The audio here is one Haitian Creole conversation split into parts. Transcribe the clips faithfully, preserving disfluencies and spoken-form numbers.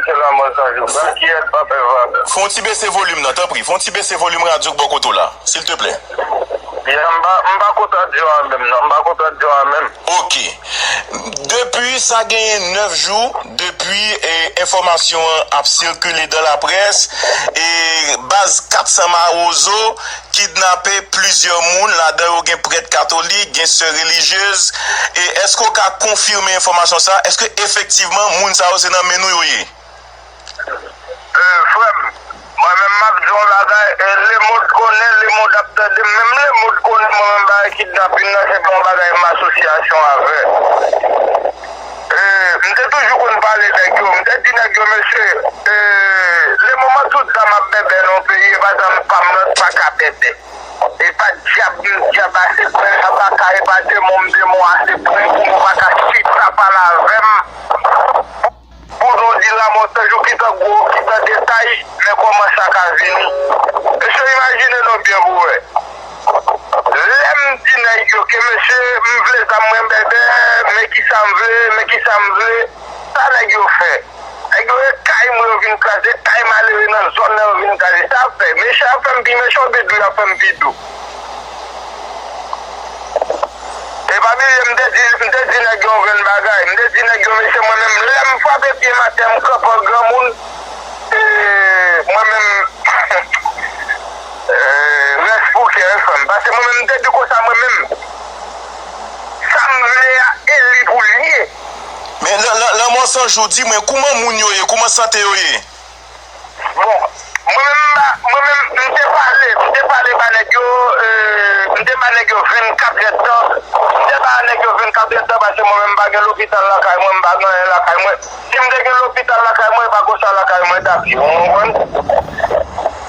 Se lanmò san jou. Gad kiyès pa pè valè. Fè yon ti bese volim nan, tanpri. Fè yon ti bese volim radyo k bò kote w la, silteplè. Ya, m pa, m pa kontan di w a menm, non. M pa kontan di w a menm. Ok. Depi sa genyen nèf jou, depi, eh, enfòmasyon an ap sikile dan laprès, e baz kat san Mawozo kidnape plizyè moun, ladan yo gen prèt katolik, gen sè relijyez. E èske w ka konfime enfòmasyon sa? Èske efektivman moun sa yo se nan men nou yo ye? Eh, frè m, mwen menm m ap di yon bagay, eh, lemonn konnen, lemonn ap tande, menm lemonn konnen mwen menm bagay kidnapin nan se pa yon bagay m asosyasyon avè. Eh, m te toujou konn pale nèg yo, m te di nèg yo, mesye, eh, lemoman tout zam ap bèbè nan yon peyi, e pa zam pa m nan pa ka bèbè. E pa dyab m dyab a se pren, a pa ka, e pa demon m demon a se pren, pou nou pa ka chita pale avè m. Pou nou di lanmò san jou ki tan gwo, ki tan detay, men kòman sa ka vini. Mesye, imajine nou byen pou wè. Lè m di nèg yo ke mesye, m vle zam mwen bèbè, men kisa m vle, men kisa m vle, sa nèg yo fè. Nèg yo e kay mwen yo vin kraze, kay malere nan zòn nan yo vin kraze. Sa fè, mechan ap fè m pi mechan, oubyen dou y ap fè m pi dou. E pa bliye, m te di, m te di nèg yo yon grenn bagay. M te di nèg yo, mesye, mwen menm, lè m frape pye m atè, m kanpe an granmoun, e mwen menm, e, rès pou kè, frè m. Paske mwen menm, m te di konsa, mwen menm, sa m vle a, e li pou l ye. Men, lan- lan- lanmò san jou, di mwen, kouman moun yo ye? Kouman sante yo ye? Bon, mwen menm, m pa- mwen menm, m te pale, m te pale ba nèg yo, eh, m te ba nèg yo vennkat èdtan. M te ba nèg yo vennkat èdtan paske mwen menm, m pa gen lopital lakay mwen, m pa gen anyen lakay mwen. Si m te gen lopital lakay mwen, e pa konsa lakay mwen t ap ye, ou konprann?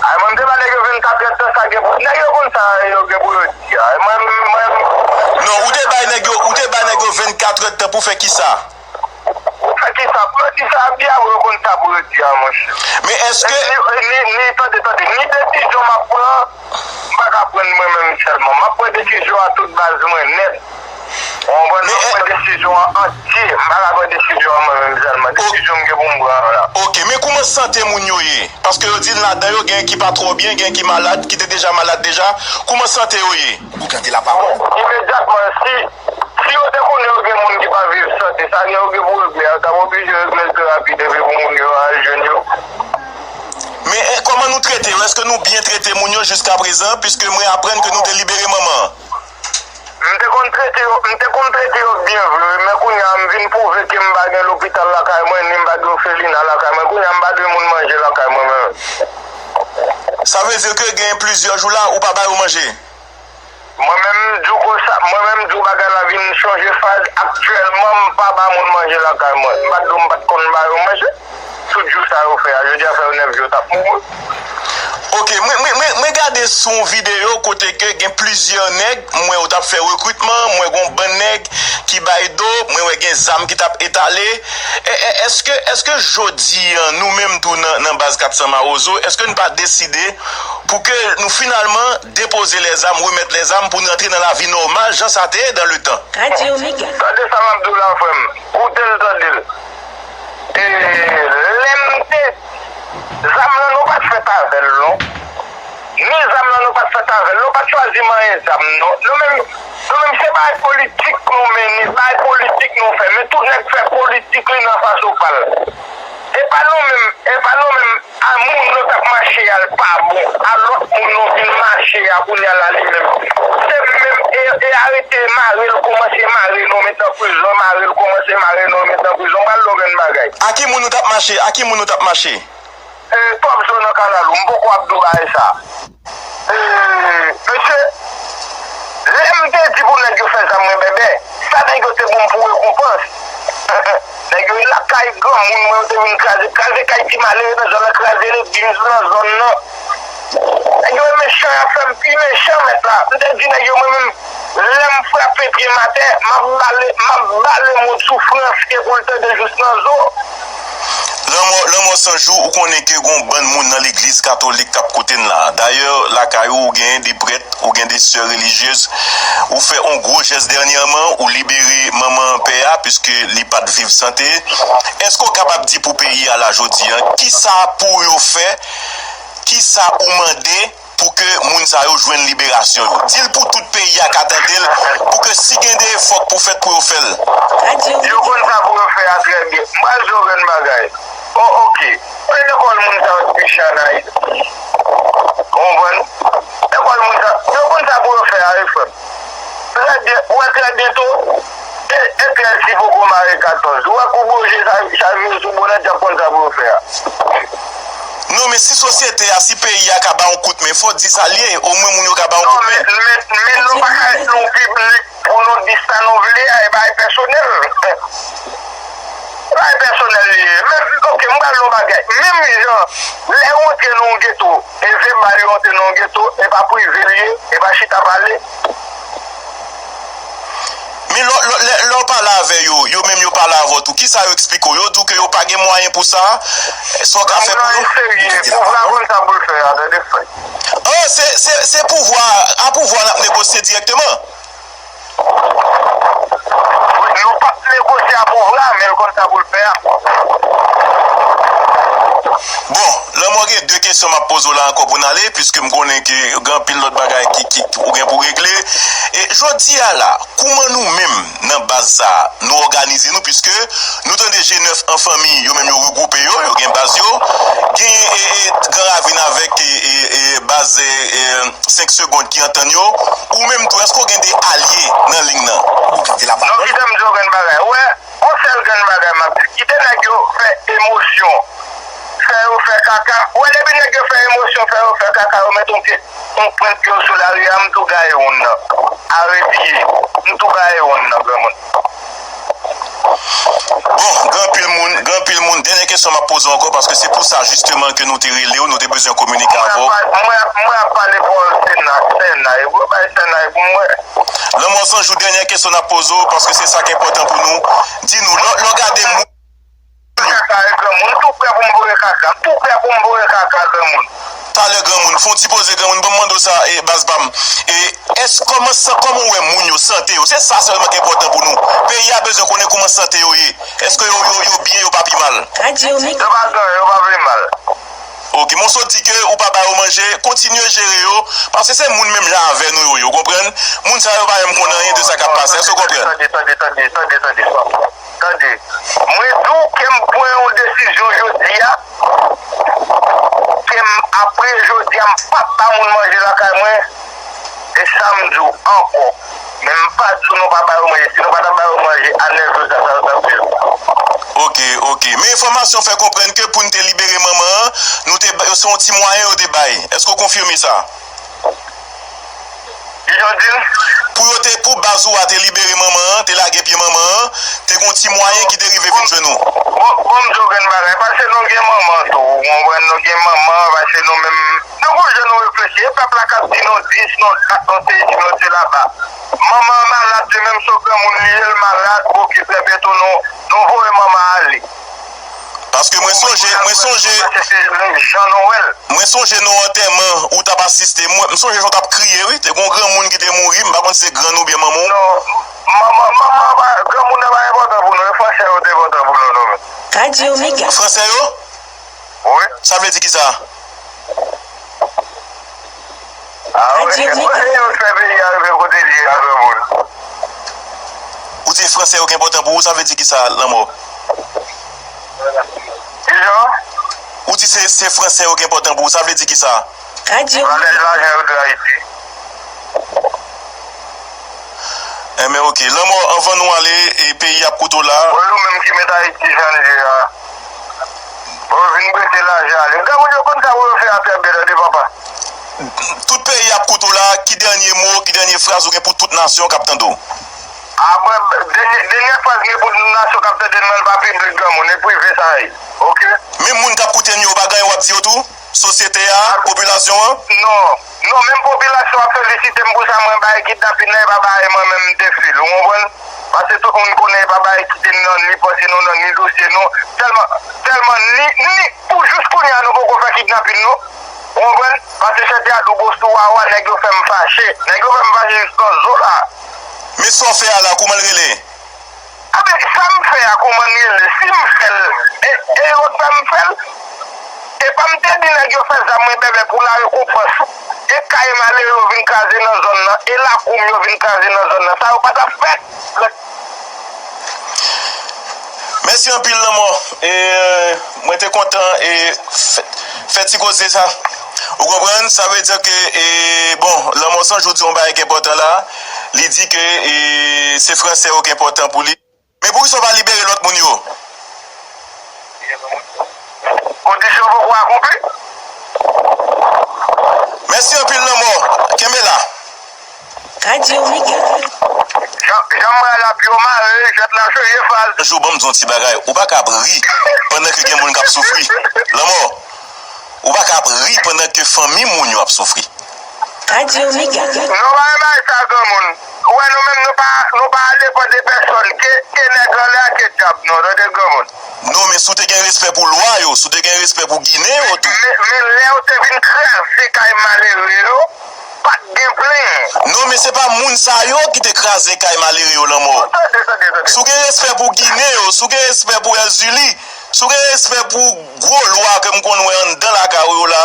Ay, mwen, m te ba nèg yo vennkat èdtan, sa gen pou- nèg yo konn sa yo gen pou yo di a. E mwen, mwen, Non, ou te bay nèg yo, ou te bay nèg yo vennkat èdtan pou fè kisa? Fè kisa? Pou yo di sa ap di a, yo konn sa pou yo di a, monchè. Men èske Ni, ni, ni, tande, tande, ni desizyon m ap pran, m pa ka pran mwen menm sèlman. M ap pran desizyon a tout baz mwen nèt. Ou konprann? M ap pran desizyon an antye. M pa ka pran desizyon an mwen menm sèlman. Desizyon m gen pou m pran an la. Ok, men kouman sante moun yo ye? Paske yo di ladan yo gen ki pa twò byen, gen ki malad, ki te deja malad deja. Kouman sante yo ye? Ou gade lapawòl. Imedyatman, si, si yo te konnen yo gen moun ki pa viv sante, sa gen yo gen pou regle a, yo t ap oblije regle l pi rapid epi pou moun yo al jwenn yo. Men, eh, kòman nou trete yo? Èske nou byen trete moun yo jiskaprezan? Piske mwen aprann ke nou te libere manman an. M te konn trete yo, m te konn trete yo byen vre, men kounye a m vin pwouve ke m pa gen lopital lakay mwen, ni m pa gen òfelina lakay mwen. Kounye a m pa dwe moun manje lakay mwen menm. Sa vle di ke gen plizyè jou la, ou pa ba yo manje? Mwen menm, m di w konsa, mwen menm, m di w bagay la vin chanje faz. Aktyèlman, m pa ba moun manje lakay mwen. M pa t di w m pa t konn ba yo manje. Tout jou sa yo fè a, jodi a fè yo nèf jou yo t ap mouri. Ok, mwen, mwen, mwen, mwen gade sou yon videyo kote ke gen plizyè nèg, mwen yo t ap fè rekritman, mwen gon bann nèg ki bay do, mwen wè gen zam ki t ap etale. E, e, èske, èske jodi a, nou menm tou nan, nan baz kat san Mawozo, èske n pa deside pou ke nou finalman depoze lèzam, remèt lèzam pou n rantre nan lavi nòmal, jan sa te ye dan letan? Radyo Mega. Tande sa m ap di w la, frè m. Koute l, tande l. E, lè m te, zam lan, nou pa t fèt avè l, non. Ni zam lan, nou pa t fèt avè l. Nou pa t chwazi manyen zam, non. Nou menm, nou menm, se bagay politik nou mennen, bagay politik nou fè. Men tout nèg fè politik li nan fason pa l. E pa nou menm, e pa nou menm, a moun nou t ap mache a l pa bon, a lòt moun nou vin mache a kounye a la li menm. Se menm, e, e arete mare l kòmanse mare nou met nan prizon, mare l kòmanse mare nou met nan prizon, pral lògèn bagay. A ki moun nou t ap mache? A ki moun nou t ap mache? E, Pòp Zo nan Kalalou, m poko ap di w bagay sa. E, mesye, lè m te di pou nèg yo fè zam mwen bèbè, sa nèg yo te ban m pou rekonpans? Nèg yo lakay granmoun mwen, yo te vin kraze, kraze kay ti malere nan zòn nan, kraze legliz nan zòn nan. Nèg yo mechan, y ap fè m pi mechan, mèt la. M te di nèg yo, mwen menm, lè m frape pye m atè, m ap bale, m ap bale moun soufrans ke pou l tande jous nan zo. Lanmò, lanmò Sanjou, ou konnen ke gon bann moun nan legliz katolik k ap koute n la. Dayè, lakay ou, ou genyen de prèt, ou gen de sè relijyez. Ou fè on gwo jès dènyèman, ou libere manman pè a, piske li pa t viv sante. Èske w kapab di pou peyi a la jodi a, kisa pou yo fè, kisa ou mande pou ke moun sa yo jwenn liberasyon yo? Di l pou tout peyi a ka tande l, pou ke si gen de efò k pou fèt pou yo fè l. Yo konn sa pou yo fè a trè byen. M pral di w yon grenn bagay. O, oke. Kote lekòl moun sa yo t piche ann Ayiti? Ou konprann? Lekòl moun sa, yo konn sa pou yo fè a, wi, frè m. Trè byen, ou wè trè byen tou. E, e trèz ki poko mare katòz. Ou wè kou boje sa, sa vire sou bonèt, y ap konn sa pou yo fè a. Non, men si sosyete a, si peyi a ka ba yon kout men, fò di sa l ye, omwen moun yo ka ba yon kout men. Non, men, men, men nou pa ka ret nan yon piblik pou nou di sa nou vle a, e bagay pèsonèl. E bagay pèsonèl li ye. Men, oke, m pral di yon bagay. Menm jan, lè yo antre nan yon geto, e se bal yo antre nan yon geto, e pa prive l ye, e pa chita pale. Men lè, lè, lè, lè w pale avè yo, yo menm yo pale avè w tou, kisa yo eksplike w? Yo di w ke yo pa gen mwayen pou sa? Sa w ka fè pou yo? Serye, pouvwa konn sa pou l fè a, tande frè. Oh, se, se, se pouvwa, a pouvwa n ap negosye dirèkteman. Nou p ap negosye a pouvwa, men l konn sa pou l fè a. Bon, Lanmò, gen de kesyon m ap poze w la ankò pou n ale, piske m konnen ke gen anpil lòt bagay ki, ki, ki ou gen pou regle. E jodi a la, kouman nou menm nan baz sa a, nou òganize nou, piske nou tande G nèf an fanmi, yo menm yo regwoupe yo, yo gen baz yo, gen e, e, Gran Ravin avèk e, e, e, baz e, e, senk Segond ki antann yo, ou menm tou, èske w gen de alye nan liy nan? Non, kite m di w grenn bagay. Ou wè, yon sèl grenn bagay m ap di, kite nèg yo fè emosyon, fè yo fè kaka. Ou wè, depi nèg yo fè emosyon, fè yo fè kaka, yo mete yon pye, yon pwent pye yo sou lari a, m tou gaye wonn nan. Arepye, m tou gaye wonn nan, granmoun. Bon, gen anpil moun, gen anpil moun. Dènye kesyon m ap poze w ankò, paske se pou sa jisteman ke nou te rele w, nou te bezwen kominike avè w. Mwen ap, mwen ap, mwen ap pale pawòl Sena, Sena, e gwo bay Sena, e pou mwen. Lanmò Sanjou, dènye kesyon n ap poze w, paske se sa k enpòtan pou nou. Di nou, lè, lè w gade moun. Kaka e granmoun, m tou prè pou m voye kaka, m tou prè pou m voye kaka granmoun. Talè granmoun, fè yon ti poze granmoun, ban m mande w sa, e, baz pa m. E, èske, kòman sa, kòman w wè moun yo, sante yo? Se sa sèlman ki enpòtan pou nou. Peyi a bezwen konnen kòman sante yo ye. Èske yo, yo, yo byen, yo pa pi mal? Yo pa byen, yo pa pi mal. Oke, men w sot di ke ou pa ba yo manje, kontinye jere yo, paske se moun menm jan avè nou yo ye, w konprann? Moun sa yo pa janm konn anyen de sa k ap pase, èske w konprann? Tande, tande, tande, tande, tande, tande. Tande, mwen di w ke m pran yon desizyon jodi a, ke m, apre jodi a, m p ap ba moun manje lakay mwen, e sa m di w ankò. Men m pa di w nou pa ba yo manje. Si nou pa ta ba yo manje, a nèf jou sa, sa yo t ap viv. Oke, oke. Men enfòmasyon fè konprann ke pou n te libere manman an, nou te ba, se yon ti mwayen yo te bay. Èske w konfime sa? Kijan w di l? Pou yo te, pou baz ou a te libere manman an, te lage pye manman an, te gon ti mwayen ki te rive vin jwenn ou. Bon, bon, m di w grenn bagay. Pase nou gen manman tou. Ou konprann, nou gen manman, pase nou menm, nou gon jan nou reflechi. E pèp la k ap di nou dis, nou dat, nou sesi, nou selaba. Manman an malad, li menm se yon granmoun li ye, l malad, oke, trè byento nou, nou voye manman ale. Paske mwen sonje, mwen sonje, mwen sonje nan antèman ou t ap asiste. Mwen, m sonje jan w t ap kriye, wi. Te gon granmoun ki te mouri, m pa konn si se grann ou byen manman w. Non, manman, manman pa, granmoun nan pa enpòtan pou nou, e fransè yo te enpòtan pou nou, nou menm. Radyo Mega. Fransè yo? Wi. Sa vle di kisa? Ah, wi. Radyo Mega. Yo fè peyi a rive kote l ye a, granmoun. Ou di fransè yo ki enpòtan pou ou, sa vle di kisa, Lanmò? Kijan? Ou di se, se fransè yo ki enpòtan pou ou, sa vle di kisa? Radyo Mega. Valè lajan yo dwe Ayiti. Enben, oke. Lanmò, anvan nou ale, e peyi ap koute w la. Bon, yo menm ki met Ayiti jan l ye a. Bon, yo vin prete lajan ale. Granmoun yo konn sa pou yo fè a trè byen, tande papa. Tout peyi ap koute w la, ki dènye mo, ki dènye fraz ou gen pou tout nasyon k ap tande w? A, mwen, dènye, dènye fraz gen pou tout nasyon k ap tande m nan, l pa piblik granmoun, e prive sa ye. Oke? Menm moun k ap koute n yo, pa gen anyen w ap di yo tou? Sosyete a, popilasyon an? Non. Non, menm popilasyon ap felisite m pou sa mwen bay kidnapin nan, e pa bay mwen menm m te fè l, ou konprann? Paske tout moun konnen e pa bagay kite n nan ni panse nou, nan ni dosye nou. Sèlman, sèlman ni, ni, pou jis kounye a, nou poko fè kidnapin, non. Ou konprann? Paske chèf de adobo sou wawa, nèg yo fè m fache. Nèg yo fè m fache jis nan zo la. Men sa w fè a la, kouman l rele? Anben, sa m fè a, kouman l rele? Si m fè l, e, e yo t fè m fè l? E pa m te di nèg yo fè zam mwen bèbè pou la rekonpans. E kay malere yo vin kraze nan zòn nan, e lakou m yo vin kraze nan zòn nan. Sa yo pa t ap fèt. Mèsi anpil, Lanmò. E, mwen te kontan, e, fè, fè ti koze sa. Ou konprann? Sa vle di ke, e, bon, Lanmò San Jou di yon bagay ki enpòtan la. Li di ke, e, se fransè yo ki enpòtan pou li. Men poukisa w pa libere lòt moun yo? Kondisyon poko akonpli. Mèsi anpil, Lanmò. Kenbe la. Radio Mega. Jan, jan m wè la, pye w mare, jwèt la chanje faz. Jou, ban m di yon ti bagay. Ou pa ka ap ri pandan ke gen moun k ap soufri. Lanmò, ou pa ka ap ri pandan ke fanmi moun yo ap soufri. Radio Mega. Nou pa renmen sa, granmoun. Ou wè, nou menm, nou pa, nou pa depann de pèsòn. Ke, ke nèg anlè a, ke dyab nou, tande, granmoun. Non, men si w te gen respè pou lwa yo, si w te gen respè pou Ginen yo tou. Men, men lè yo te vin kraze kay malere yo, pa t gen plenyen. Non, men se pa moun sa yo ki te kraze kay malere yo, Lanmò. Tande, tande, tande. Si w gen respè pou Ginen yo, si w gen respè pou Èzili, si w gen respè pou gwo lwa ke m konn wè anndan lakay ou yo la,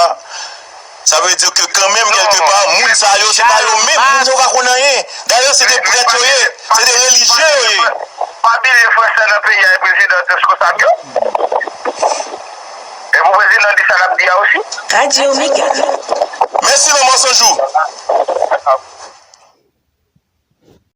sa vle di ke kanmenm, kèlkepa, moun sa yo, se pa yo menm, moun sa yo pa konn anyen. Dayè, se de prèt yo ye, se de relijye yo ye. Pa bliye fransè nan peyi a e prezidan responsab yo. E pou prezidan di sa l ap di a osi. Radio Mega. Mèsi, Lanmò San Jou.